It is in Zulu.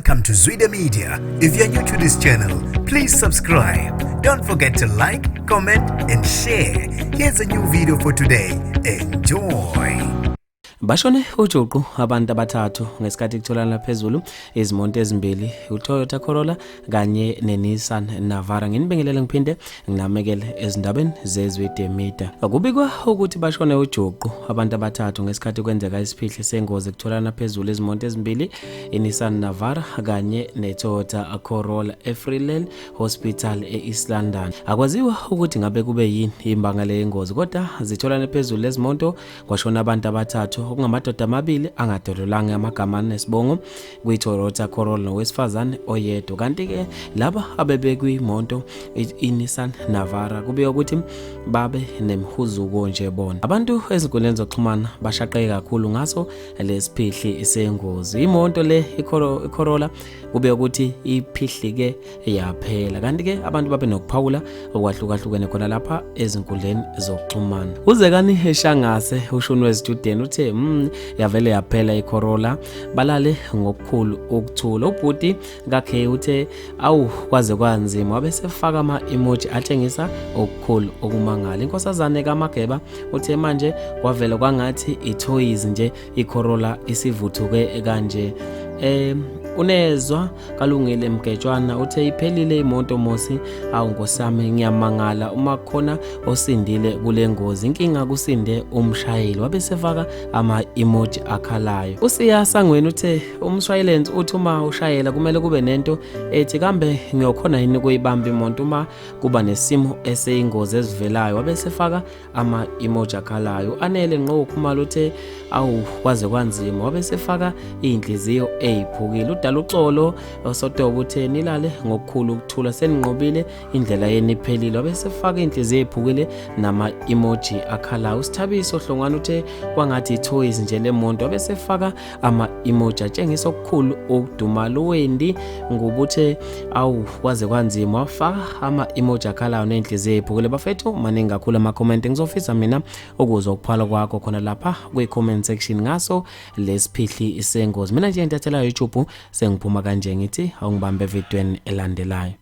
Welcome to Zwida Media. If you're new to this channel, please subscribe. Don't forget to like, comment, and share. Here's a new video for today. Enjoy. Bashone ujuqu abantu abathathu ngesikhathi kutholana phezulu izimoto ezimbili, uToyota Corolla kanye neNissan Navara. Nginibingelele ngiphinde nginamekele ezindabeni zeZwide Media. Kubikwa ukuthi bashone ujuqu abantu abathathu ngesikhathi kwenzeka isiphihli sengozi kutholana phezulu izimoto ezimbili, iNissan Navara kanye neToyota Corolla eFreeland Hospital e-East London. Akwaziwa ukuthi ngabe kube yini imbangela yengozi, kodwa zitholane phezulu lezimoto kwashona abantu abathathu okungamadoda amabili angadalulwanga amagama nesibongo kwi-Toyota Corolla nowesifazane oyedwa. Kanti-ke laba abebekwimoto iNissan Navara kubikwa ukuthi babe nemihuzuko nje bona. Abantu ezinkundleni zokuxhumana bashaqeke kakhulu ngaso lesiphihli sengozi. Imoto le iCorolla kube ukuthi iphihlike yaphela. Kanti-ke abantu babe nokuphawula okwahlukahlukene khona lapha ezinkundleni zokuxhumana. Uzekani Eshangase ushuni wezitudeni uthe yavele yaphela iCorolla, balale ngokukhulu ukuthula. Ubhuti kakhe uthe awu kwaze kwanzima, wabe sefaka ama-emoji atshengisa okukhulu okumangala. Inkosazane kaMageba uthe manje kwavele kwangathi ithoyizi nje iCorolla isivuthuke kanje. Unezwa kalungile Mgetshwana uthe iphelile imoto mosi, awu nkosami ngiyamangala uma khona osindile kule ngozi, inkinga kusinde umshayeli, wabe sefaka ama-emoji akhalayo. Usiya Sangweni uthe umshwayilensi uthi uma ushayela kumele kube nento ethi kambe ngiyokhona yini ukuyibamba imoto uma kuba nesimo eseyingozi ezivelayo, wabe sefaka ama-emoji akhalayo. Anele Nqo Khumalo uthe awu kwaze kwanzima, wabe sefaka iy'nhliziyo ey'phukile. Udala uxolo Sotobo uthe nilale ngokukhulu ukuthula, seninqobile, indlela yenu iphelile, wabe sefaka iy'nhliziyo ey'phukile nama-emoji akhalayo. USithabiso Hlongwane uthe kwangathi ithoyizi nje le muntu, wabe sefaka ama-emoji atshengisa okukhulu ukudumala. UWendy Ngubo uthe awu kwaze kwanzima, wafaka ama-emoji akhalayo ney'nhliziyo ey'phukile. Bafethu maningi kakhulu amakhomenti, ngizofisa mina ukuzwa ukuphala kwakho khona lapha kwi-comment section ngaso lesiphihli sengozi. Mina nje ngithathela YouTube sengiphuma kanje, ngithi awungibambe evidweni elandelayo.